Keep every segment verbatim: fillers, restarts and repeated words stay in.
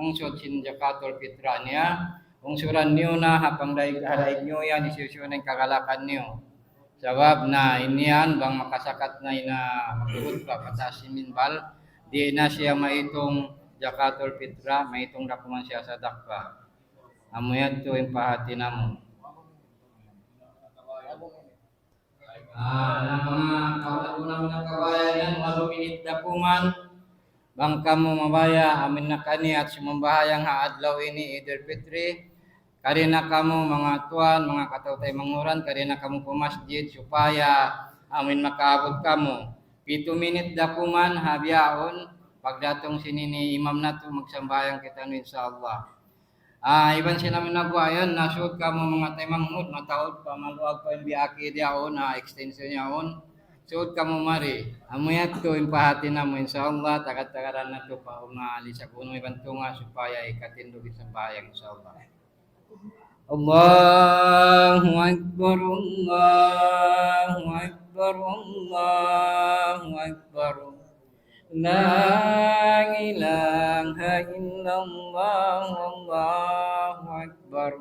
Ungsud sin jakatul fitrah niya, ungsuran niyu na ha pangdaig, ha daig niyu yan, hisiyu-siyu na in kagalakan niyu. Sabab na in yan, bang makasakat na in maghutba pa taas sin minbar, di' na siya maitung jakatul fitrah, maitung da kuman siya sadaqah. Amu yadtu in pahāti namu'. Ah, na manga kaula-ula, manga kabayan, walu minit da kuman. Bang kamu mabaya', amu in nakaniyat sumambahayang ha adlaw ini, Idul Fitri. Kari na kamu, manga tuwan, manga kataw-taymanghuran, kari na kamu pa masjid, supaya amu in makaabut kamu. Pitu minit da kuman, ha bihaun, pagdatung sin ini imam natu', magsambahayang kitaniyu, insya Allah. Ah, iban sin amu in nagwa' yan, na sud kamu manga taymanghud, mataud pa, maluag pa in biya' aki diyaun, ah, extension yaun. Sud kamu mari. Amu yadtu in pahāti namu', insya Allah, tagad-tagaran natu' pa, una, ali sa kunu iban tunga, supaya ikatindug in sambahayang, insya Allah. الله أكبر، الله أكبر، الله أكبر. لا إله إلا الله، الله أكبر،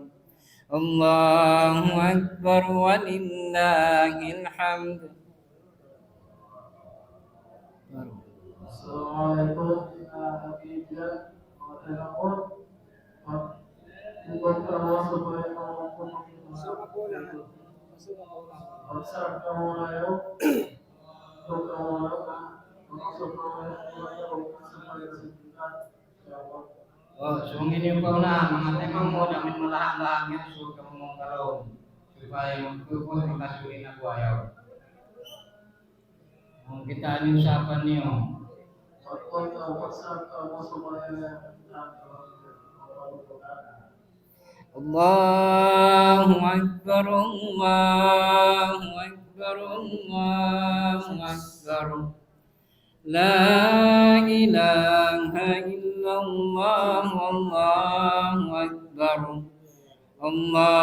الله أكبر ولله الحمد. السلام عليكم. Oh, sung ini pa na, manga taymanghud, amu in malahang-lahang yan, sud kamu manga kalaum. Supaya magtuput, makasuri na kuwayaw. Kung kita' niyu usapan niyu. الله أكبر، الله أكبر، الله أكبر. لا إله إلا الله، الله أكبر، الله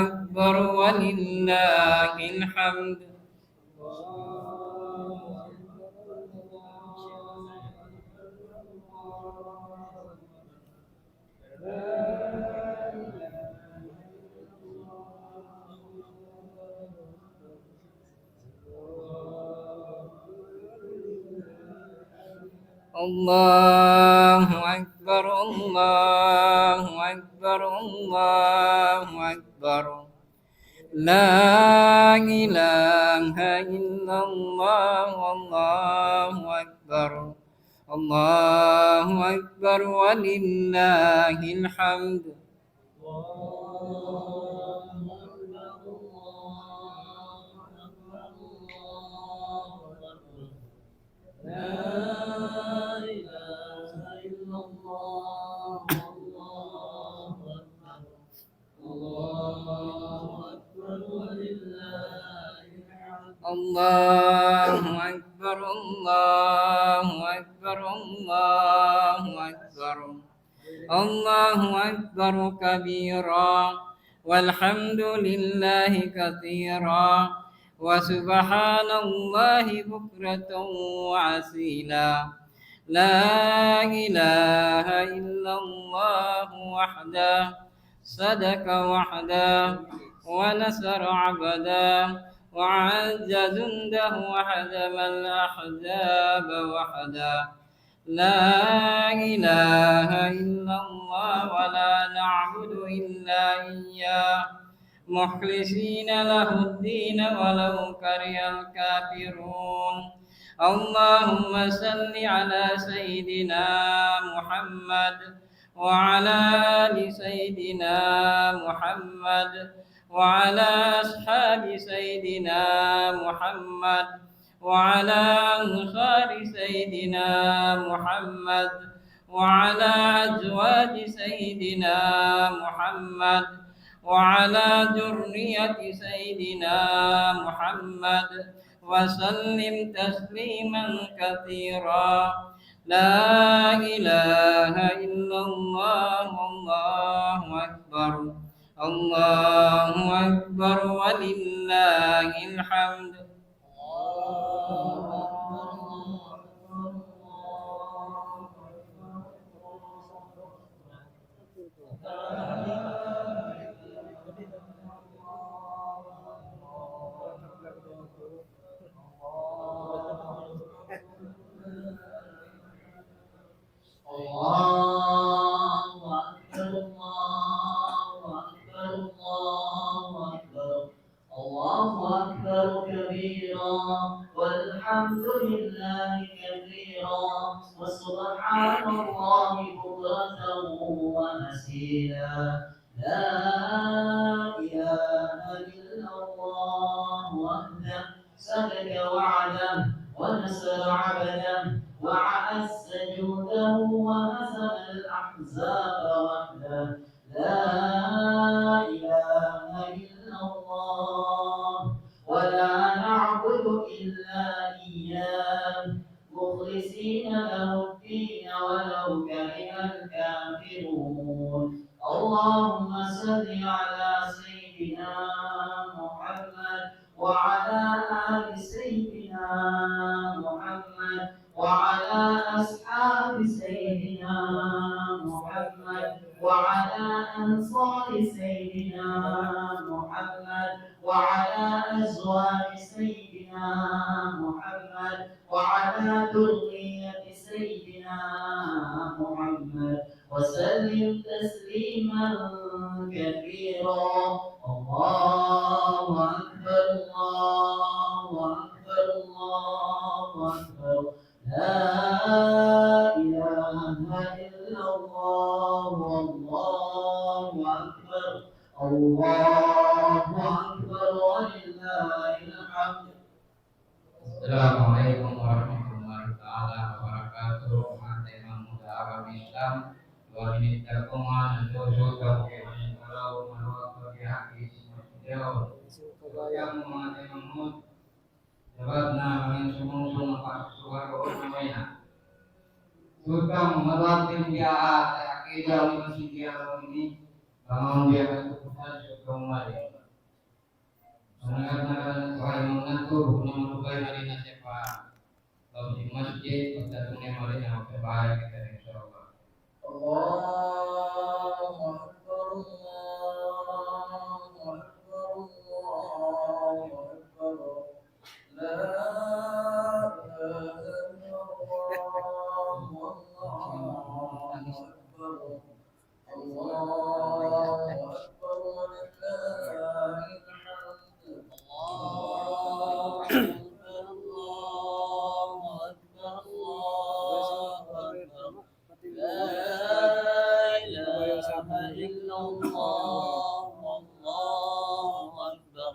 أكبر ولله الحمد. الله أكبر، الله أكبر، الله أكبر. لا إله إلا الله، الله أكبر، الله أكبر ولله الحمد. الله أكبر، الله أكبر، الله أكبر. الله أكبر كبيرا، والحمد لله كثيرا، وسبحان الله بكرة وأصيلا. لا إله إلا الله وحده، صدق وعده، ونصر عبده، وأعز جنده، وهزم الأحزاب وحده. لا إله إلا الله ولا نعبد إلا إياه مخلصين له الدين ولو كره الكافرون. اللهم صل على سيدنا محمد وعلى آل سيدنا محمد وعلى أصحاب سيدنا محمد وعلى أنصار سيدنا محمد وعلى أزواج سيدنا محمد وعلى ذرية سيدنا محمد وسلم تسليما كثيرا. لا إله إلا الله، الله أكبر، الله أكبر ولله الحمد. الله بكرة وأصيلا. لا إله إلا الله وحده، صدق وعده، ونصر عبده، وعز جنده، وهزم الأحزاب وحده. لا إله إلا الله، ولا نعبد إلا إياه، مخلصين له الدين ولو كره الكافرون. اللهم صل على سيدنا محمد وعلى آل سيدنا محمد وعلى أصحاب سيدنا محمد وعلى أنصار سيدنا محمد وعلى أزواج سيدنا محمد وعلى ذرية سيدنا محمد وسلم تسليما كثيرا. الله أكبر، الله أكبر، الله أكبر. لا إله إلا الله، والله أكبر، الله أكبر، ولله الحمد. Assalamu alaykum warahmatullahi taala wabarakatuh. Manga taymanghud ha agama Islam, duwa minit da kuman, nandusul kamu kay manin kalaw, maluwag pagdihaki sin masjid yaun. Yang manga taymanghud, sabab na manga sumungsung na pasusuga doon na may na. Sukam maluwag din biya' ha, kay daw masjid yaun ini, bang awn biya' ha tutupan, sukam mali. Manangat-nangat na tuhay, manangat tuhay, bukun na malugay na rin na siya pa lawm sin masjid, pagdatung niya mari na magkabay kita, insya Allah. الله أكبر، الله أكبر، الله أكبر. لا إله إلا الله، والله أكبر. الله أكبر ولله الحمد. الله أكبر، الله أكبر، الله أكبر. لا إله إلا الله، والله أكبر.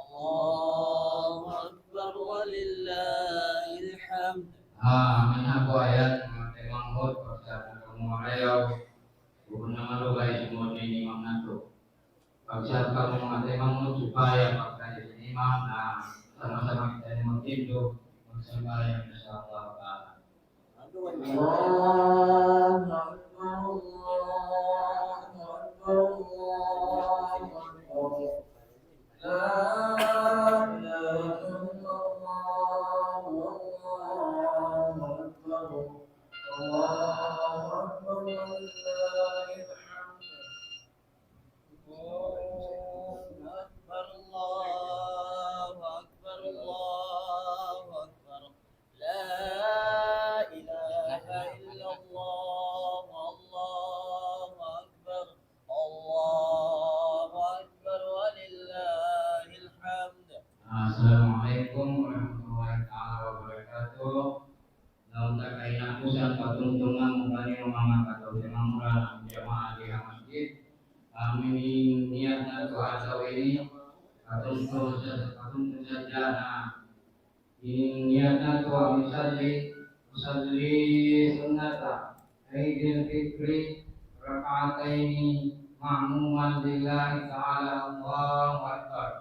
الله أكبر ولله الحمد. Ah, amin ha buhayan, manga taymanghud, pagsa na kamu marayaw, bukun na malugay sumud na in imam natu'. Pagsa kamu manga taymanghud, supaya pagka in imam na sama-sama kita ini magtindug, magsambahayang, insya Allah ta'ala. الله أكبر، الله أكبر، الله أكبر. لا إله إلا الله، والله أكبر. الله أكبر ولله الحمد. الله أكبر، الله أكبر، الله أكبر. لا إله إلا الله، الله أكبر، الله أكبر ولله الحمد. Assalamualaikum warahmatullahi taala wabarakatuh. Laung ta kahinapusan patuntungan mu kaniyu manga kataymanghuran jamaah di ha masjid. Amu in niyat natu' adlaw ini, patuntun sa-, patuntun sadja na in niyat natu', أن أصلي، أصلي سنة عيد الفطر ركعتين مأموما لله تعالى. الله أكبر.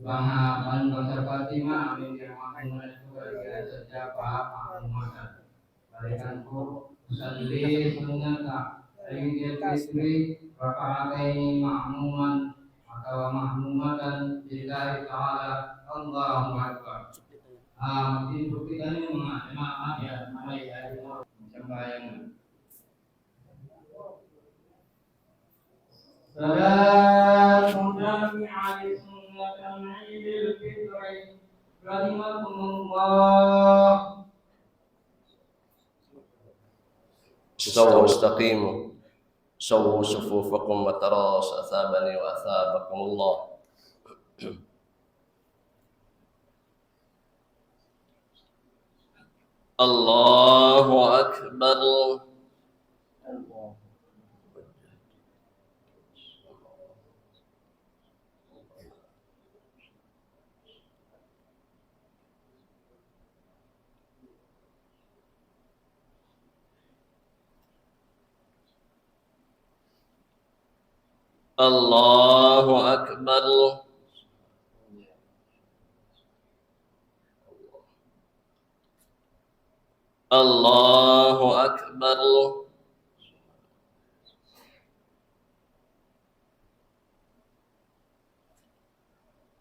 Bang ha, bang basa Fatima, amin niya ma'muman ku, balikan sadja pa ma'muman. Balikan ku, أصلي سنة عيد الفطر ركعتين مأموما أو مأمومة لله تعالى. الله أكبر. Ah, magtindug kitaniyu manga jamaah, ya, mari, ya, sambahayang. صلاة جامعة لسنة عيد الفطر. رحمكم الله. استووا واستقيموا. سووا صفوفكم وتراصوا. أثابني وأثابكم الله. الله أكبر. الله أكبر. الله أكبر.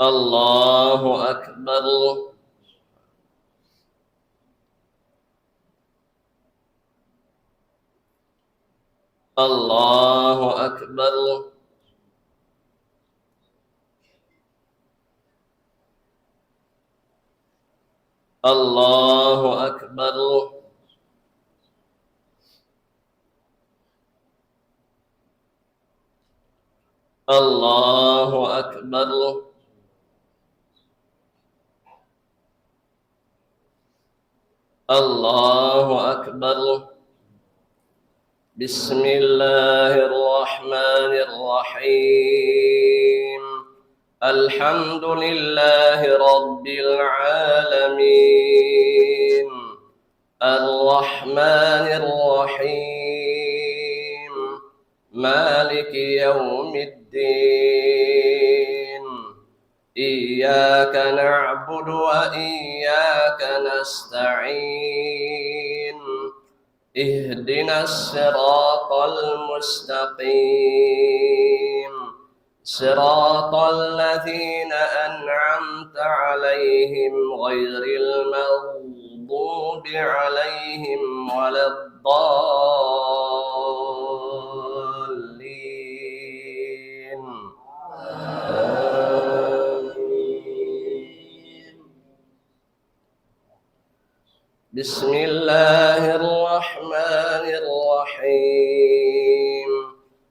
الله أكبر. الله أكبر. الله أكبر. الله أكبر. الله أكبر. بسم الله الرحمن الرحيم. الحمد لله رب العالمين. الرحمن الرحيم. مالك يوم الدين. إياك نعبد وإياك نستعين. اهدنا الصراط المستقيم. صراط الذين أنعمت عليهم غير المغضوب عليهم ولا الضالين. آمين. بسم الله الرحمن الرحيم.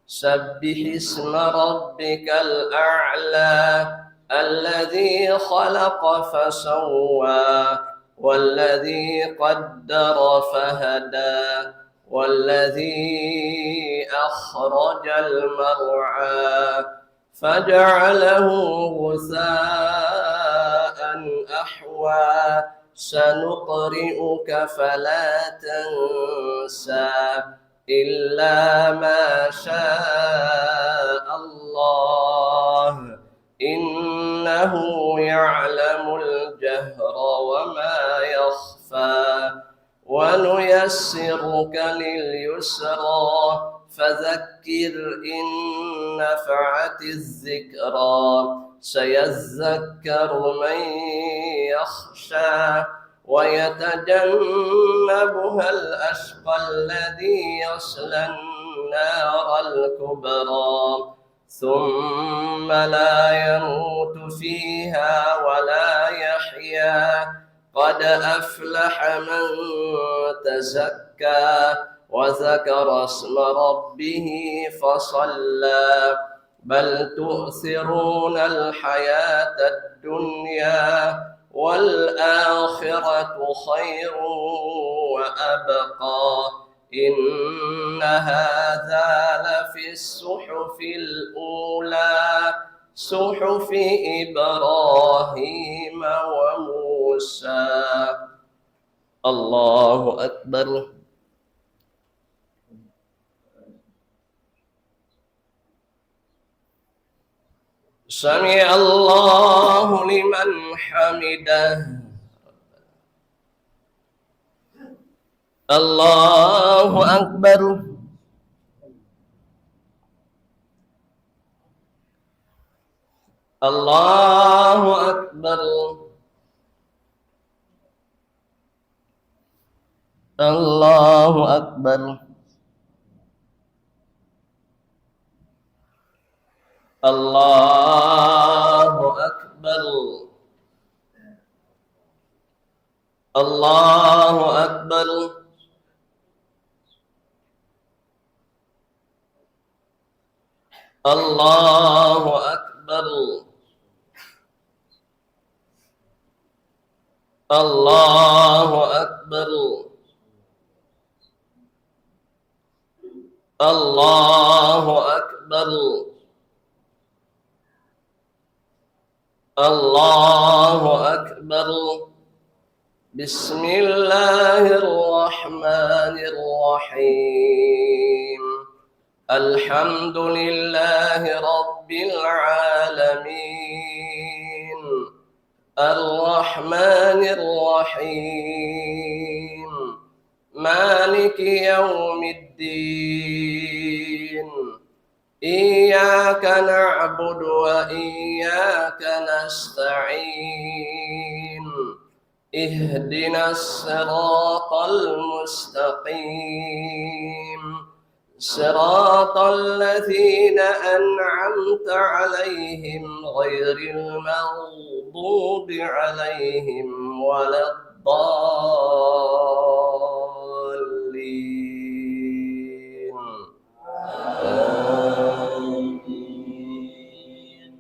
سبح اسم ربك الأعلى الذي خلق فسوى والذي قدر فهدى والذي أخرج المرعى فجعله غثاء أحوى. سنقرئك فلا تنسى إلا ما شاء الله إنه يعلم الجهر وما يخفى. ونيسرك لليسرى فذكر إن نفعت الذكرى سيذكر من يخشى ويتجنبها الأشقى الذي يصلى النار الكبرى ثم لا يموت فيها ولا يحيا. قد أفلح من تزكى وذكر اسم ربه فصلى. بل تؤثرون الحياة الدنيا والآخرة خير وأبقى. إن هذا لفي الصحف الأولى صحف إبراهيم وموسى. الله أكبر. سمع الله لمن حمده. الله أكبر. الله أكبر. الله أكبر. الله أكبر. الله أكبر. الله أكبر. الله أكبر. أكبر. الله أكبر. الله أكبر. بسم الله الرحمن الرحيم. الحمد لله رب العالمين. الرحمن الرحيم. مالك يوم الدين. إياك نعبد وإياك نستعين. اهدنا الصراط المستقيم. صراط الذين أنعمت عليهم غير المغضوب عليهم ولا الضالين. آمين.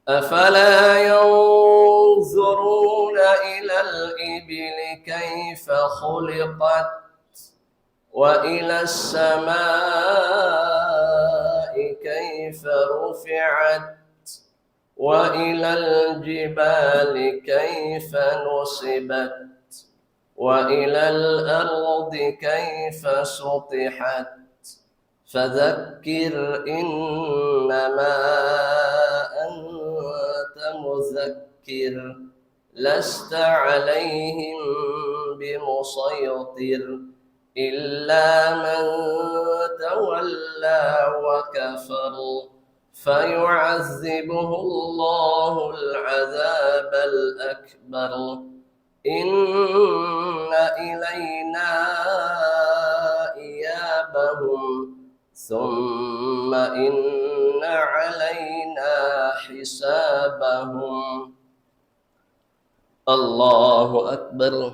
أفلا ينظرون إلى الإبل كيف خلقت وإلى السماء كيف رفعت وإلى الجبال كيف نصبت وإلى الأرض كيف سطحت. فذكر إنما أنت مذكر. لست عليهم بمسيطر إلا من تولى وكفر فيعذبه الله العذاب الأكبر إن إلينا إيابهم ثم إن علينا حسابهم. الله أكبر.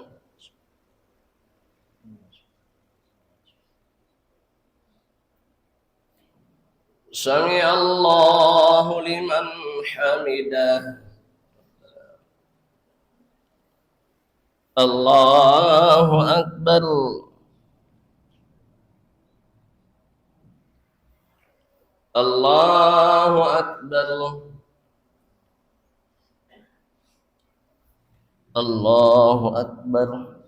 سمع الله لمن حمده. الله أكبر. الله أكبر. الله أكبر.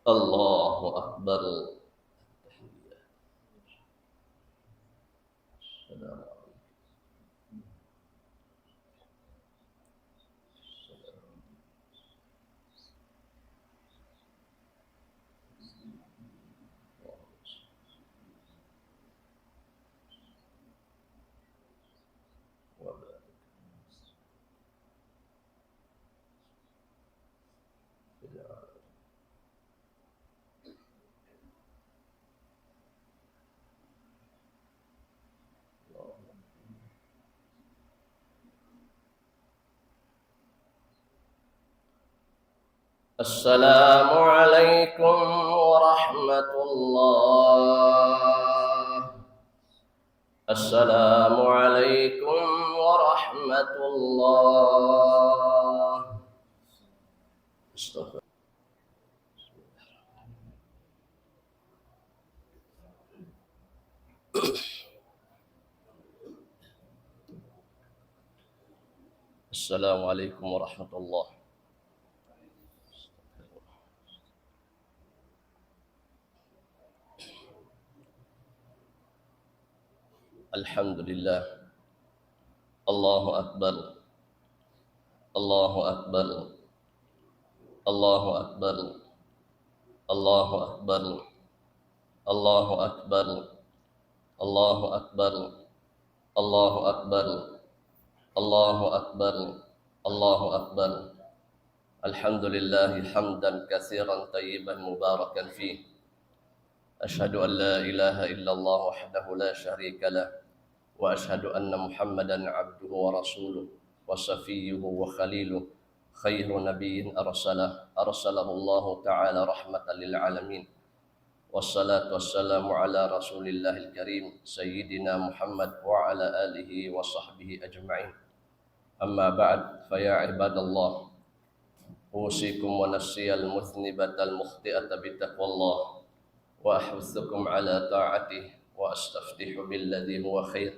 الله أكبر. السلام عليكم ورحمة الله. السلام عليكم ورحمة الله. استغفر. السلام عليكم ورحمة الله. الحمد لله. الله أكبر. الله أكبر. الله أكبر. الله أكبر. الله أكبر. الله أكبر. الله أكبر. الله أكبر. الله أكبر. الحمد لله حمدا كثيرا طيبا مباركا فيه. أشهد أن لا إله إلا الله وحده لا شريك له، وأشهد أن محمدا عبده ورسوله وصفيه وخليله، خير نبي أرسله، أرسله الله تعالى رحمة للعالمين، والصلاة والسلام على رسول الله الكريم سيدنا محمد وعلى آله وصحبه أجمعين. أما بعد، فيا عباد الله، أوصيكم ونفسي المذنبة المخطئة بتقوى الله، وأحثكم على طاعته، وأستفتح بالذي هو خير.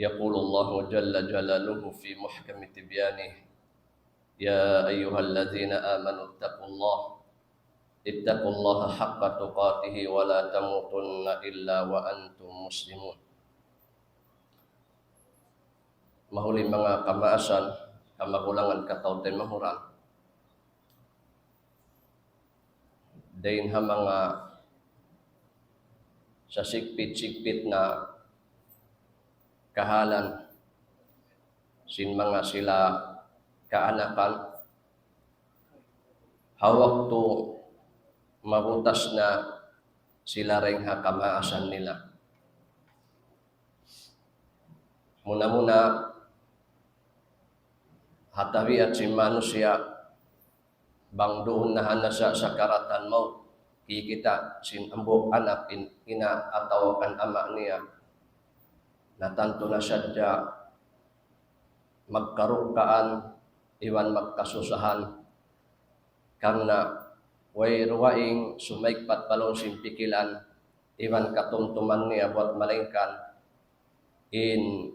يقول الله جل جلاله في محكم تبيانه: يا أيها الذين آمنوا اتقوا الله، اتقوا الله حق تقاته ولا تموتن إلا وأنتم مسلمون. Mahuli manga kamaasan, kamagulangan, kataw-taymanghuran. Dayn ha manga sasigpit-sigpit na kahalan sin manga sila kaanakan, ha waktu mabutas na sila dayn ha kamaasan nila. Muna-muna, ha tabiat sin manusiya', bang duun na ha nasa sakaratan maut, kikita' sin hambuuk anak in ina' atawa kan ama' niya, na tantu na sadja magkarukkaan iban magkasusahan, karna' way dugaing sumaigpat pa lawm sin pikilan iban katumtuman niya buat malaingkan in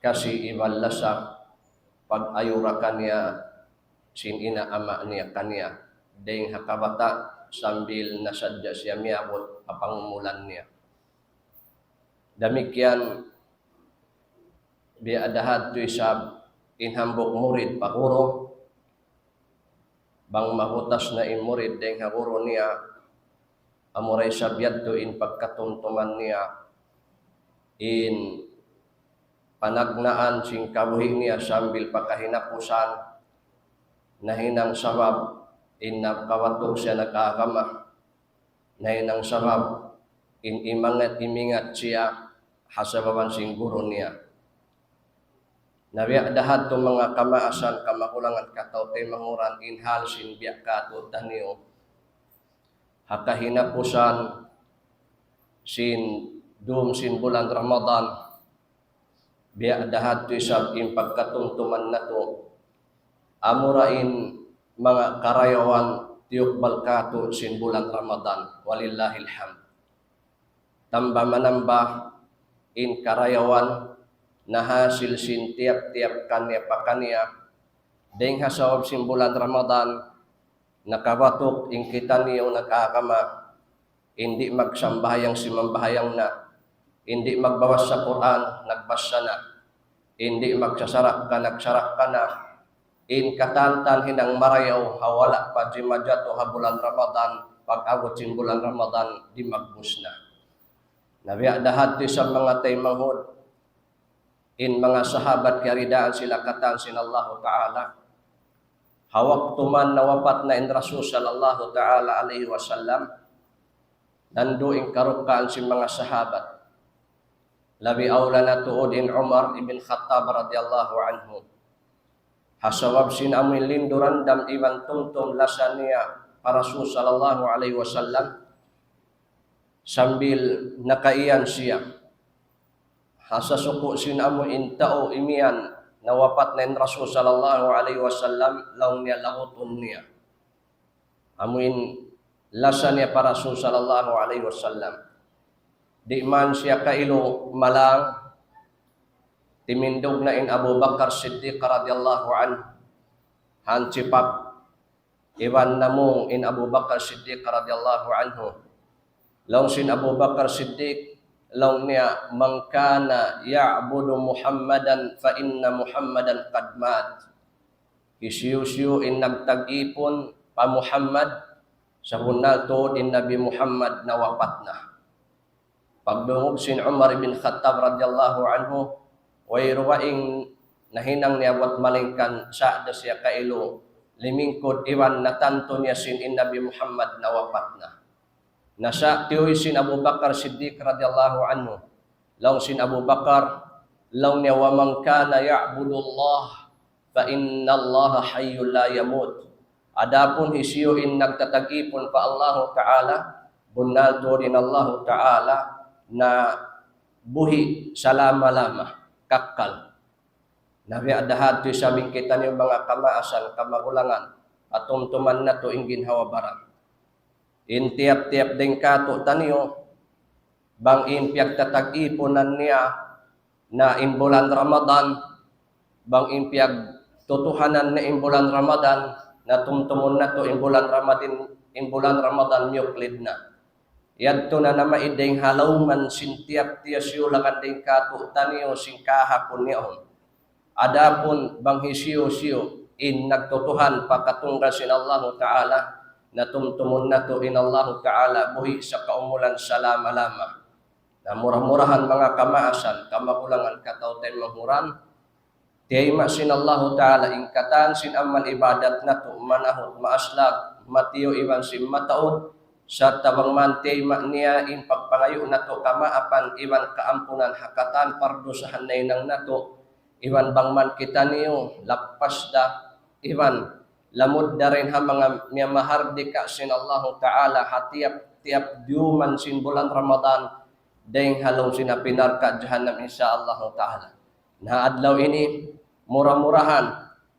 kasi iban lasa pag-ayura kaniya sin ina' ama' niya kaniya, dayn ha kabata' sambil na sadja siya miyabut ha pangumulan niya. Damikkiyan, biya' da hadtu isab in hambuuk murid pa guru, bang mabutas na in murid dayn ha guru niya, amura isab yadtu in pagkatumtuman niya, in panagnaan sin kabuhi' niya sambil pa kahinapusan, nahinang sabab in nakawatuk siya nag-agama, nahinang sabab in imangat, imingat siya ha sababan sin guru niya. Na biya' da hadtu manga kamaasan, kamagulangan, kataw-taymanghuran, in hal sin biya' katu' taniyu. Ha kahinapusan sin dum sin bulan Ramadan, biya' da hadtu isab in pagkatumtuman natu'. Amura in manga karayawan tiyukbal katu' sin bulan Ramadan. Walillahil hamd. Tamba-manamba in karayawan nahasil sin tiyap-tiyap kaniya-pakaniya. Dayn ha sabab sin bulan Ramadan, nakawatuk in kitaniyu nag-agama, in di' magsambahayang simambahayang na, in di' magbabasa Qur'an nagbasa na, in di' magsasarakka nagsarakka na, in katantan hinang marayaw ha wala' pa jimajatu ha bulan Ramadan, pag-abut sin bulan Ramadan dimagbus na. Na biya' da hadtu isab manga taymanghud, in manga sahabat kiyaridaan sila katan sin Allahu Ta'ala. Ha waktu man nawapat na in Rasul sallallahu ta'ala alayhi wasallam, nandu' in karukkaan sin manga sahabat. Labi awla na tuud in Umar ibn Khattab radiyallahu anhu. Ha sabab sin amu in lindu damdam iban tumtum lasa niya pa Rasul sallallahu alayhi wasallam, sambil nakaiyan siya. Ha sasuku' sin amu in tau imiyan, nawapat na in Rasul sallallahu alayhi wasallam, laung niya lawutun niya. Amu in lasa niya pa Rasul sallallahu alayhi wasallam. Di' man siya kailu malang, timindug na in Abu Bakar Siddiq radiyallahu anhu. Hansipak iban namung in Abu Bakar Siddiq radiyallahu anhu. Laung sin Abu Bakar Siddiq, laung niya, من كان يعبد محمدا فإن محمدا قد مات. Hisiyu-siyu in nagtag-ipun pa Muhammad, sabunnal tuud in Nabi Muhammad nawapat na. Pagdungug sin Umar ibn Khattab radiyallahu anhu, wayruun nahinang niya buat malaingkan sa' da siya kailu limingkud iban natantu niya sin in Nabi Muhammad nawapat na. Na sa' tiyuy sin Abu Bakar Siddiq radiyallahu anhu. Laung sin Abu Bakar, laung niya, ومن كان يعبد الله فإن الله حي لا يموت. Adapun hisiyu in nagtatag-ipun pa Allahu Ta'ala, bunnal tuud in Allahu Ta'ala na buhi' salama-lama, kakkal. Na biya' da hadtu isab in kitaniyu manga kamaasan, kamagulangan, patumtuman natu' in ginhawa-baran. In tiyap-tiyap dayn kātu'niyu, bang in piyagtatag-ipunan niya na in bulan Ramadan, bang in piyagtutuhanan niya in bulan Ramadan, na tumtumun natu' in bulan Ramadan, in bulan Ramadan miyuklid na. Yadtu na namaid dayn ha lawm sin tiyap-tiyap hisiyu-siyu dayn kātu'niyu sin kahapun niya yaun. Adapun bang hisiyu-siyu in nagtutuhan pa katunggal sin Allahu Ta'ala, na tumtumun natu' in Allahu Ta'ala buhi' sakaumulan salama-lama. Na mura-murahan manga kamaasan, kamagulangan, kataw-taymanghuran, tiyayma' sin Allahu Ta'ala in katan sin amal ibadat natu', manahut, maaslag, matiyu' iban sin mataud, sarta' bang man tiyayma' niya in pagpangayu' natu' kamaapan iban kaampunan ha katan pardusahan nahinang natu', iban bang man kitaniyu lappas da, iban lamud da dayn ha manga miyamahardika sin Allahu Ta'ala ha tiyap-tiyap diyuman sin bulan Ramadan, dayn ha lawm sin api narka' jahannam, insya Allahu Ta'ala. Na adlaw ini, mura-murahan,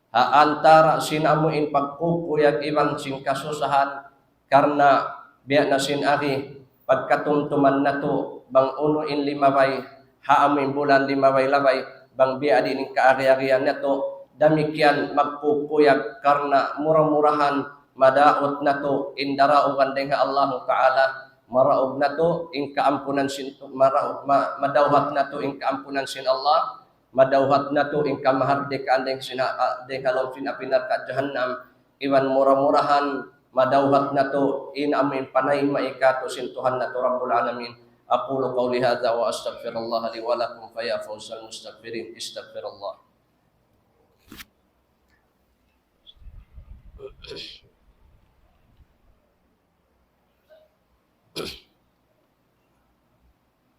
ha antara' sin amu in pagkukuyag iban sin kasusahan, karna' biya' na sin agi, pagkatumtuman natu', bang unu in limabay, ha amu in bulan limabay-labay, bang biya' diin in kaagi-agian natu', damikkiyan magkukuyag karna' mura-murahan madaug natu' in daraugan dayn ha Allahu Ta'ala, maraug natu' in kaampunan sin, maraug, ma-, madawhat natu' in kaampunan sin Allah, madawhat natu' in kamahardikaan dayn sin, ah, dayn ha lawm sin api narka' jahannam, iban mura-murahan madawhat natu' in amu in panayma' kātu' sin Tuhan natu' Rabbul Alamin. أقول قولي هذا وأستغفر الله لي ولكم فيا فوز المستغفرين. استغفر الله.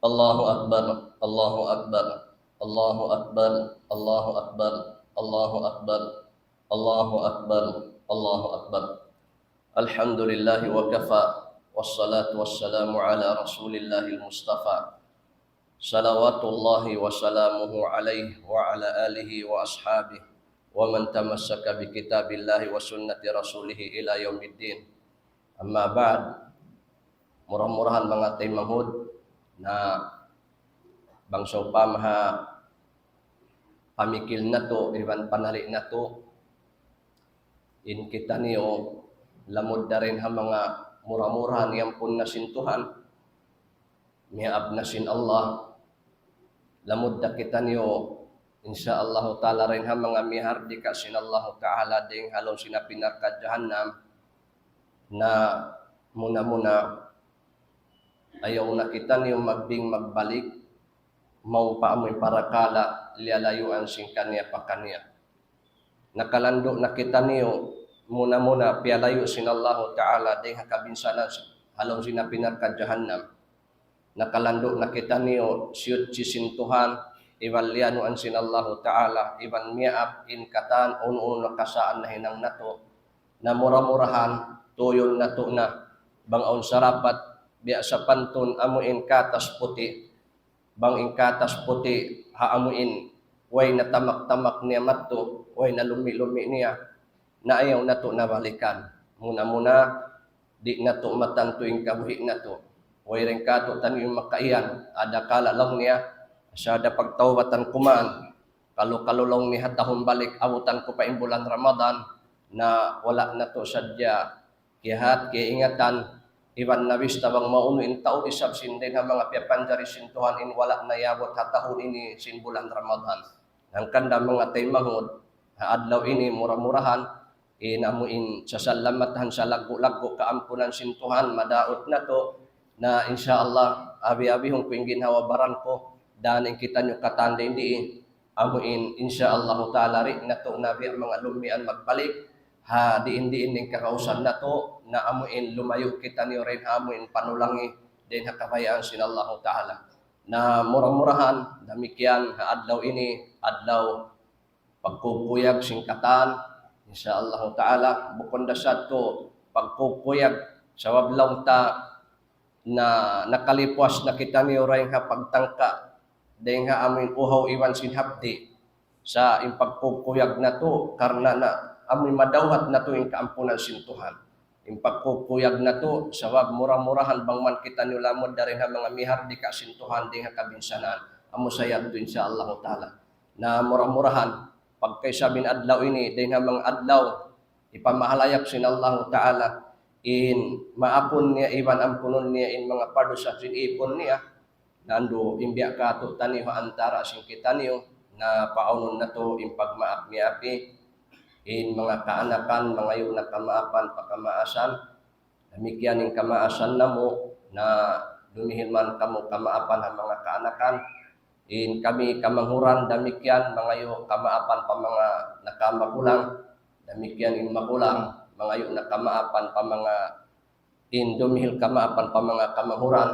الله أكبر، الله أكبر، الله أكبر، الله أكبر، الله أكبر، الله أكبر، الله أكبر. الحمد لله وكفى، والصلاة والسلام على رسول الله المصطفى، صلوات الله وسلامه عليه وعلى آله وأصحابه ومن تمسك بكتاب الله وسنة رسوله إلى يوم الدين. أما بعد، mura-murahan manga taymanghud, na bang sawpama ha pamikil natu', iban panali' natu', in kitaniyu, lamud da dayn ha manga mura-murahan iyampun na sin Tuhan, miyaap na sin Allah, lamud da kitaniyu, insya Allahu Ta'ala, dayn ha manga mihardika sin Allahu Ta'ala dayn ha lawm sin api narka' jahannam, na muna-muna, ayaw na kitaniyu magbing magbalik, mawn pa amu in parakala' liyalayuan sin kaniya-pakaniya. Nakalandu' na kitaniyu, muna-muna piyalayu' sin Allahu Ta'ala dayn ha kabinsanaan sin, ha lawm sin api narka' jahannam. Nakalandu' na kitaniyu, siyutsi sin Tuhan, iban liyanuan sin Allahu Ta'ala, iban miyaap in katan unu-unu na kasaan nahinang natu'. Na mura-murahan, tuyun natu' na, bang awn sarapat, biya' sapantun amu in katas puti', bang in katas puti' ha amu in way na tamak-tamak niya madtu, way na lumi-lumi niya, na ayaw natu' na balikan. Muna-muna, di' natu' matantu in kabuhi' natu'. Way dayn kātu'niyu makaiyan, adakala laung niya, sa' da pagtawbatan ku man, kalu-kalu laung niya ha tahun balik, abutan ku pa in bulan Ramadan, na wala' natu' sadja kiyahat, kiyaingatan, iban na bista bang maunu in taud isab sin dayn ha manga piyapanjari sin Tuhan in wala' niyabut ha tahun ini sin bulan Ramadan. Hangkan da manga taymanghud, ha adlaw ini mura-murahan, in amu in sasalamatan salaggu'-laggu' kaampunan sin Tuhan, madaug natu', na insya Allah, abi-abihun ku in ginhawa-baran ku, dayn in kitaniyu katan dayn di, amu in, insya Allahu Ta'ala, di' natu' na biya' manga lumian magbalik, ha diin-diin in kakausan natu', na amu in lumayu' kitaniyu dayn ha amu in panulangi, dayn ha kabayaan sin Allahu Ta'ala. Na mura-murahan, damikkiyan ha adlaw ini, adlaw pagkukuyag sin katan, insya Allahu Ta'ala, bukun da sadtu pagkukuyag, sabab laung ta, na nakalipuas na kitaniyu dayn ha pagtangka, dayn ha amuin uhaw iban sin hapdi', sa' in pagkukuyag natu', karna' na amuin madawhat natu' in kaampunan sin Tuhan. In pagkukuyag natu', sabab mura-murahan bang man kitaniyu lamud dayn ha manga mihardika sin Tuhan dayn ha kabinsanaan. Amu sa yadtu, insya Allahu ta'ala. Na mura-murahan, pagka isab in adlaw ini, dayn ha manga adlaw, hipamahalayak sin Allahu ta'ala, in maapun niya iban ampunun niya in manga pardusa sin ipun niya, nandu' in biya' katu'taniyu ha antara' sin kitaniyu, na paawnun natu' in pagmaap-miapi, in manga kaanakan, mangayu' na kamaapan pa kamaasan, damikkiyan in kamaasan namu', na dumihil man kamu kamaapan ha manga kaanakan, in kami kamanghuran, damikkiyan mangayu' kamaapan pa manga nakamagulang, damikkiyan in magulang, mangayu' na kamaapan pa manga, in dumihil kamaapan pa manga kamanghuran,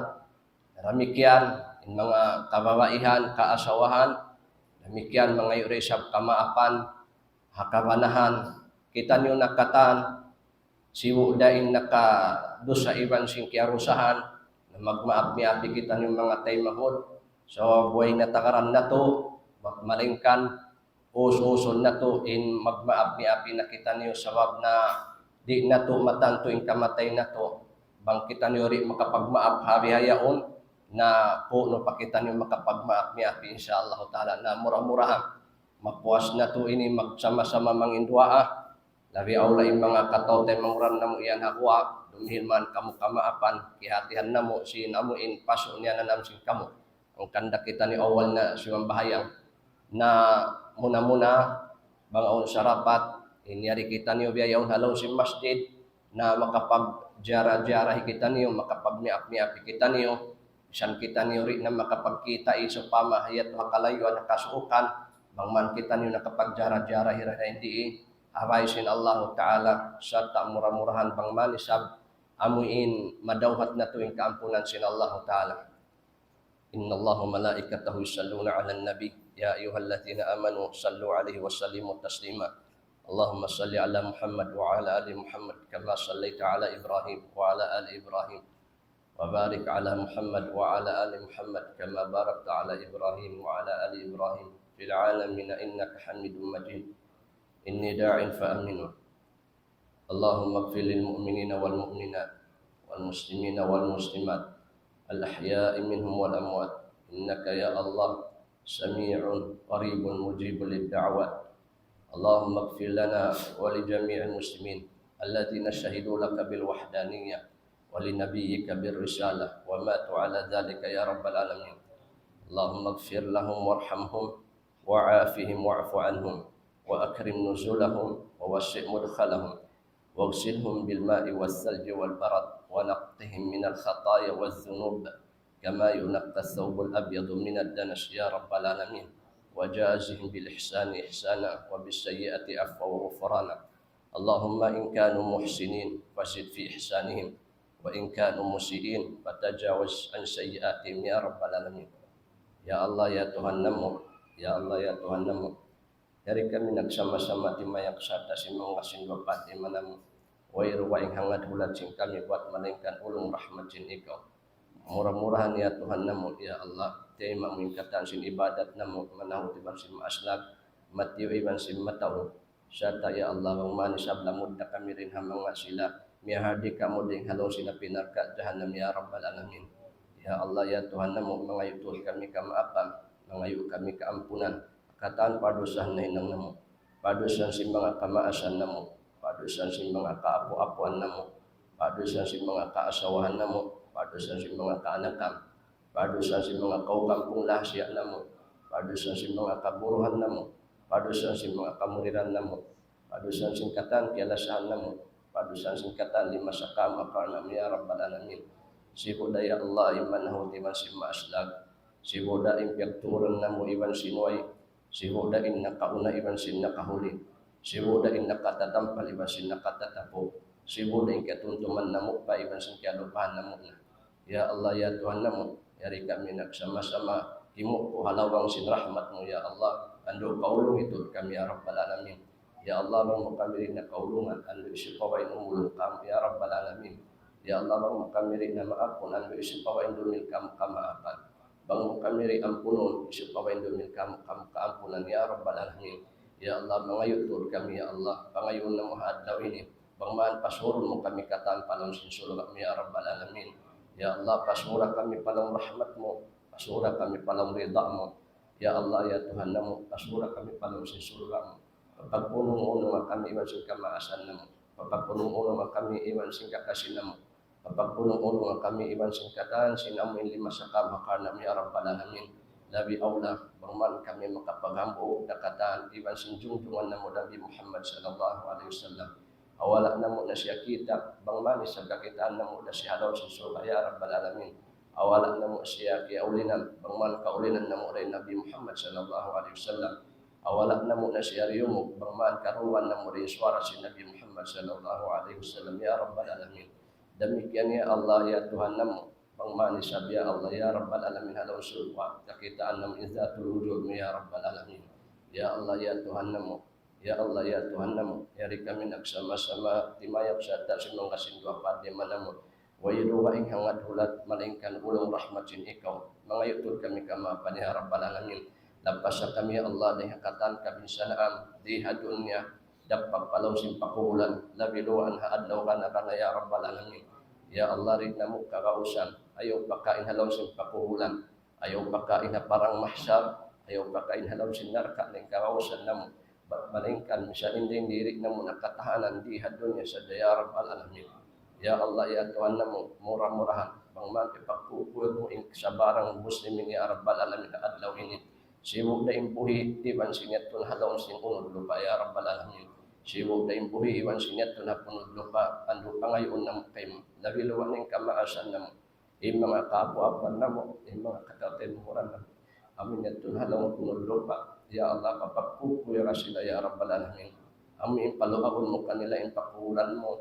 damikkiyan in manga kababaihan, kaasawahan, damikkiyan mangayu' da isab kamaapan ha kabanahan. Kitaniyu na katan, sibu' da in nakadusa iban sin kiyarusahan, na magmaap-miapi kitaniyu manga taymanghud. So, buhay na tagaran natu', ma-, malaingkan, us-usun natu' in magmaap-miapi na kitaniyu, sabab na di' natu' matantu in kamatay natu'. Bang kitaniyu di' makapagmaap ha bihaun, na punu pa kitaniyu makapagmaap-miapi, insya Allahu ta'ala. Na mura-murahan, mapuas natu' ini magsama-sama mangin duwaa. Labi awla in manga kataw-taymanghuran namu' yan ha guwa', dumihil man kamu kamaapan, kiyahatihan namu', sin amu in pasu' niya nanam sin kamu. Hangkan da kitaniyu awal na sumambahayang. Na muna-muna, bang awn sarapat, in yari kitaniyu biya' yaun ha lawm sin masjid, na makapagjara-jara kitaniyu, makapagmiap-miap kitaniyu, misan kitaniyu di' na makapagkita' sawpama ha yadtu ha kalayuan ha kasuukan, bang man kitaniyu nakapagjara-jara hira na hindi, ha bay sin Allahu ta'ala, sarta' mura-murahan bang man isab amu in madawhat natu' in kaampunan sin Allahu ta'ala. إن الله وملائكته يصلون على النبي، يا أيها الذين آمنوا صلوا عليه وسلموا تسليما. اللهم صل على محمد وعلى آل محمد كما صليت على إبراهيم وعلى آل إبراهيم، وبارك على محمد وعلى آل محمد كما باركت على إبراهيم وعلى آل إبراهيم في العالمين إنك حميد مجيد. إني داع فآمنوا. اللهم اغفر للمؤمنين والمؤمنات والمسلمين والمسلمات الأحياء منهم والأموات، إنك يا الله سميع قريب مجيب للدعوات. اللهم اغفر لنا ولجميع المسلمين الذين شهدوا لك بالوحدانية ولنبيك بالرسالة وماتوا على ذلك يا رب العالمين. اللهم اغفر لهم وارحمهم وعافهم واعف عنهم وأكرم نزلهم ووسع مدخلهم واغسلهم بالماء والثلج والبرد ونقهم من الخطايا والذنوب كما ينقى الثوب الأبيض من الدنس يا رب العالمين، وجازهم بالإحسان إحسانا وبالسيئة عفوا وغفرانا. اللهم إن كانوا محسنين فزد في إحسانهم، وإن كانوا مسيئين فتجاوز عن سيئاتهم يا رب العالمين. Ya Allah, ya Tuhan namu', ya Allah, ya Tuhan namu'. Yari kami nagsama-sama timayag sarta' sin manga sin bapat iman namu'. Way ruwa in hangad hulat sin kami buat malaingkan ulung rahmat sin ikaw. Mura-murahan ya Tuhan namu', ya Allah, tayma' mu in katan sin ibadat namu', manahuti iban sin maaslag, matiyu' iban sin mataud. Sarta' ya Allah, bang man isab lamud na kami dayn ha manga sila miyahardika mu dayn ha lawm sin api narka' jahannam ya rabbal alamin. Ya Allah, ya Tuhan namu', mangayu' tuud kami kamaapan, mangayu' kami kaampunan, katan pardusahan nahinang namu', pardusahan sin manga kamaasan namu', pardusahan sin manga kaapu-apuan namu', pardusahan sin manga kaasawahan namu', pardusahan sin manga kaanakan, pardusahan sin manga kaukampung lahasiya namu', pardusahan sin manga kaguruhan namu', pardusahan sin manga kamuridan namu', pardusahan sin katan kiyalasahan namu', pardusahan sin katan lima sakam akal namu', ya rabbal alamin. Sibu' da ya Allah in manahuti iban sin maaslag, sibu' da in piyagtuuran namu' iban sin way, sibu' da in nakauna iban sin nakahuli, sibu' da in nakatatapal iban sin nakatatapu', sibu' da in kiyatumtuman namu' pa iban sin kiyalupahan namu' na. Ya Allah, ya Tuhan namu', yari kami nagsama-sama himuku' ha lawang sin rahmat mu, ya Allah, andu' kaulungi tuud kami, ya rabbal alamin. Ya Allah, bang mu kami di' na kaulungan, andu' hisiyu pa in umulung kamu, ya rabbal alamin. Ya Allah, bang mu kami di' na maampunan, hisiyu pa ba in dumihil kamu kamaapan? Bang mu kami di' ampunun, hisiyu pa ba in dumihil kamu kam-, kaampunan, ya Rabbal Alamin. Ya Allah, mangayu' tuud kami, ya Allah, pangayuun namu' ha adlaw ini, bang man pasurun mu kami katan pa lawm sin surga' mu, ya Rabbal Alamin. Ya Allah, pasura kami pa lawm rahmat mu, pasura kami pa lawm rida mu. Ya Allah, ya Tuhan namu', pasura kami pa lawm sin surga' mu. Papagpunung-ununga kami iban sin kamaasan namu'. Papagpunung-ununga kami iban sin kakasi namu'. Papagpunung-ununga kami iban sin katan sin amu in lima sakam ha karna' mu, ya Rabbal Alamin. Labi awla, bang man kami makapaghambuuk da katan iban sin jungjungan namu' Nabi Muhammad sallallahu alayhi wasallam. Awala namu' na siya kita', bang man isab kakitaan namu' da siya ha lawm sin surga', ya Rabbal Alamin. Awala namu' siya kiyaulinan, bang man kaulinan namu' da in Nabi Muhammad sallallahu alayhi wasallam. Awala namu' na siya diyungug, bang man karungugan namu' da in suwara sin Nabi Muhammad sallallahu alayhi wasallam, ya Rabbal Alamin. Damikkiyan, ya Allah, ya Tuhan namu', bang man isab, ya Allah, ya Rabbal Alamin, ha lawm surga', kakitaan namu' in dhatul wujud mu, ya Rabbal Alamin. Ya Allah, ya Tuhan namu', ya Allah, ya Tuhan namu', yari kami nagsama-sama timayap sarta' simangga sin duwa pa dima namu'. Way dugaing hangad hulat, malaingkan ulung rahmat sin ikaw. Mangayu' tuud kami kamaapan, ya Rabbal Alamin. Lapasa kami, ya Allah, dayn ha katan kabinsanaan di ha dunya, dappa pa lawm sin pakubulan, labi luwaan ha adlaw kana-kana, ya Rabbal Alamin. Ya Allah, di' namu' kagausan, ayaw pakain ha lawm sin pakubulan, ayaw pakain ha parang mahsar, ayaw pakain ha lawm sin narka' na in kagausan namu'. Ba-, malaingkan misan in diri namu' na katahanan di ha dunya sadja, ya Rabbal Alamin. Ya Allah, ya Tuhan namu', mura-murahan, bang man kipagkukuyag mu in sabarang muslimin, ya Rabbal Alamin, ha adlaw ini. Sibu' da in buhi' iban sin yadtu na ha lawm sin unud lupa', ya Rabbal Alamin. Sibu' da in buhi' iban sin yadtu na ha punud lupa', andu' pangayuun namu' kaymu. Labi luwaan in kamaasan namu'. In manga kaapu'-apuan namu', in manga kataw-taymanghuran namu'. Amu in yadtu na ha lawm punud lupa'. Ya Allah, papagkukuyaga sila, ya Rabbal Alamin. Amu in paluagun mu kanila in pakubulan mu,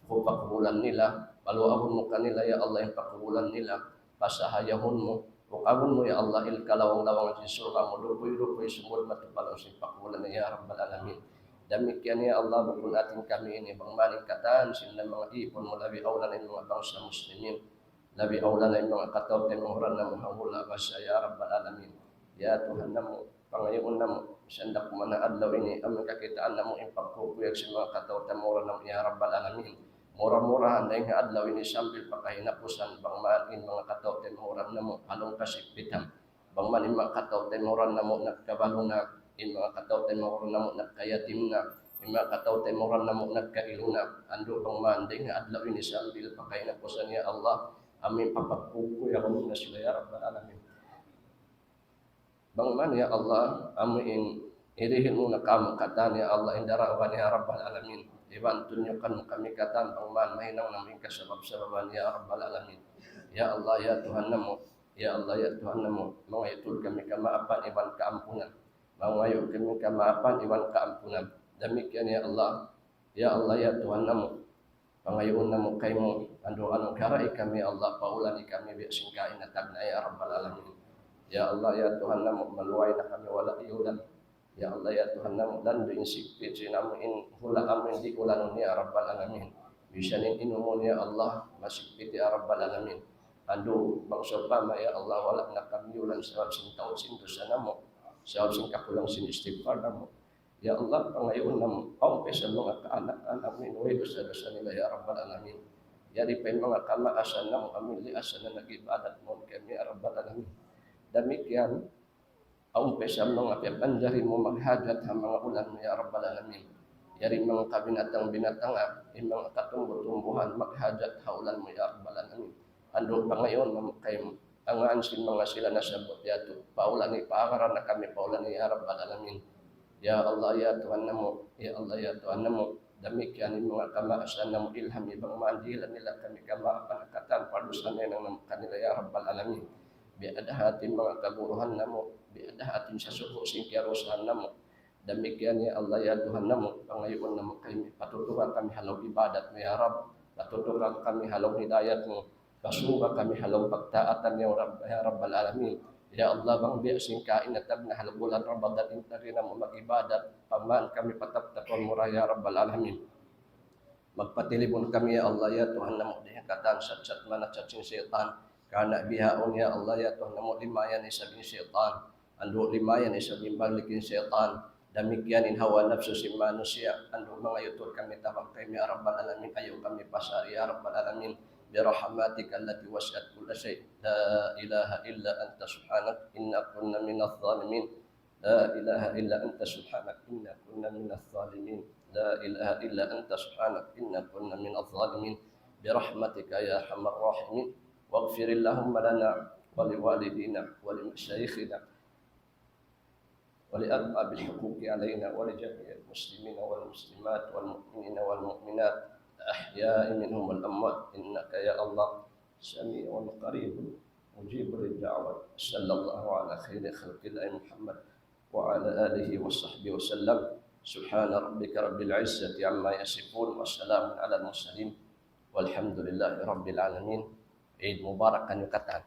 pakubulan nila, paluagun mu kanila, ya Allah, in pakubulan nila, pasahayahun mu, ukagun mu, ya Allah, in kalawang-lawangan sin surga' mu, dupuy-dupuy sumud matu pa lawm sin pakubulan, ya Rabbal Alamin. Damikkiyan, ya Allah, bukun hati kami ini, bang man in katan sin manga ipun mu, labi awla na in manga bangsa muslimin. Labi awla na in manga kataw-taymanghuran namu' ha hula' basa, ya Rabbal Alamin. Ya Tuhan namu', pangayuun namu', misan da kuman ha adlaw ini, amu in kakitaan namu' in pagkukuyag sin manga kataw-taymanghuran namu', ya Rabbal Alamin. Mura-murahan dayn ha adlaw ini sambil pa kahinapusan, bang man in manga kataw-taymanghuran namu' ha lawm kasigpitan. Bang man in manga kataw-taymanghuran namu' nagkabalu na, in manga kataw-taymanghuran namu' nagkayatim na, in manga kataw-taymanghuran namu' nagkailu na, andu' bang man dayn ha adlaw ini sambil pa kahinapusan, ya Allah, amu in papagkukuyagun mu na sila, ya Rabbal Alamin. Bang man, ya Allah, amu in hirihil mu na kāmu' katan, ya Allah, in daraugan, ya Rabbal Alamin. Iban tunjukan mu kami katan, bang man mahinang namu' in kasabab-sababan, ya Rabbal Alamin. Ya Allah, ya Tuhan namu', ya Allah, ya Tuhan namu', mangayu' tuud kami kamaapan iban kaampunan. Mangayu' kami kamaapan iban kaampunan. Damikkiyan, ya Allah, ya Allah, ya Tuhan namu', pangayuun namu' kaymu, andu', anugarahi kami, ya Allah, paulani kami biya' sin kaina tagna', ya Rabbal Alamin. Ya Allah, ya Tuhan namu', maluhay na kami wala' iyulan. Ya Allah, ya Tuhan namu', landu' in sigpit sin amu in hula' amu in di' ulanun, ya Rabbal Alamin. Misan in inumun, ya Allah, masigpit, ya Rabbal Alamin. Andu', bang sawpama, ya Allah, wala' na kami iyulan sabab sin taud sin dusa namu', sabab sin kakulang sin istighfar namu'. Ya Allah, pangayuun namu', awn pa isab manga kaanak-anak namu' in way dusa-dusa nila, ya Rabbal Alamin. Yari pa in manga kamaasan namu', amu in liyasan na nag-ibadat mawn kaymu, ya Rabbal Alamin. Damikkiyan, awn pa isab manga piyapanjari mu maghajat ha manga ulan mu, ya Rabbal Alamin. Yari manga kabinatang-binatangan, in manga katumbu-tumbuhan maghajat ha ulan mu, ya Rabbal Alamin. Andu', pangayuun namu' kaymu, angkan sin manga sila nasabbut yadtu, paulani, paagaran na kami, paulani, ya Rabbal Alamin. Ya Allah, ya Tuhan namu', ya Allah, ya Tuhan namu', damikkiyan in manga kamaasan namu', ilhami bang man dihilan nila kami kamaapan ha katan pardusahan namu' kanila, ya Rabbal Alamin. Biya' da hati in manga kaguruhan namu', biya' da hati in sasuku' sin kiyarusahan namu'. Damikkiyan, ya Allah, ya Tuhan namu', pangayuun namu' kaymu, patutuka kami ha lawm ibadat mu, ya Rabb, patutuka kami ha lawm hidayat mu, pasuga kami ha lawm pagtaatan, ya Rabb, ya Rabbal Alamin. Ya Allah, bang biya' sin kaina tagna' ha lawm bulan Ramadan in tagna' namu' mag-ibadat, pa man kami pataptapun mu ra, ya Rabbal Alamin. Magpatilibun kami, ya Allah, ya Tuhan namu', dayn ha katan sat-sat manat-sat sin saytan. Karna' bihaun, ya Allah, ya Tuhan namu', limayan isab in saytan. Andu' limayan isab in balik in saytan. Damikkiyan in hawa napsu sin manusiya'. Andu' mangayutud kami tabang kaymu, ya Rabbal Alamin. Ayaw kami pasari, ya Rabbal Alamin. برحمتك التي وسعت كل شيء. لا إله إلا أنت سبحانك إنا كنا من الظالمين. لا إله إلا أنت سبحانك إنا كنا من الظالمين. لا إله إلا أنت سبحانك إنا كنا من الظالمين. برحمتك يا أرحم الراحمين. واغفر اللهم لنا ولوالدينا ولمشايخنا ولأرباب الحقوق علينا ولجميع المسلمين والمسلمات والمؤمنين والمؤمنات الأحياء منهم والأموات إنك يا الله سميع قريب مجيب للدعوات. صلى الله على خير خلق الله محمد وعلى آله وصحبه وسلم. سبحان ربك رب العزة عما يصفون وسلام على المرسلين والحمد لله رب العالمين. Eid Mubarak kaniyu katan.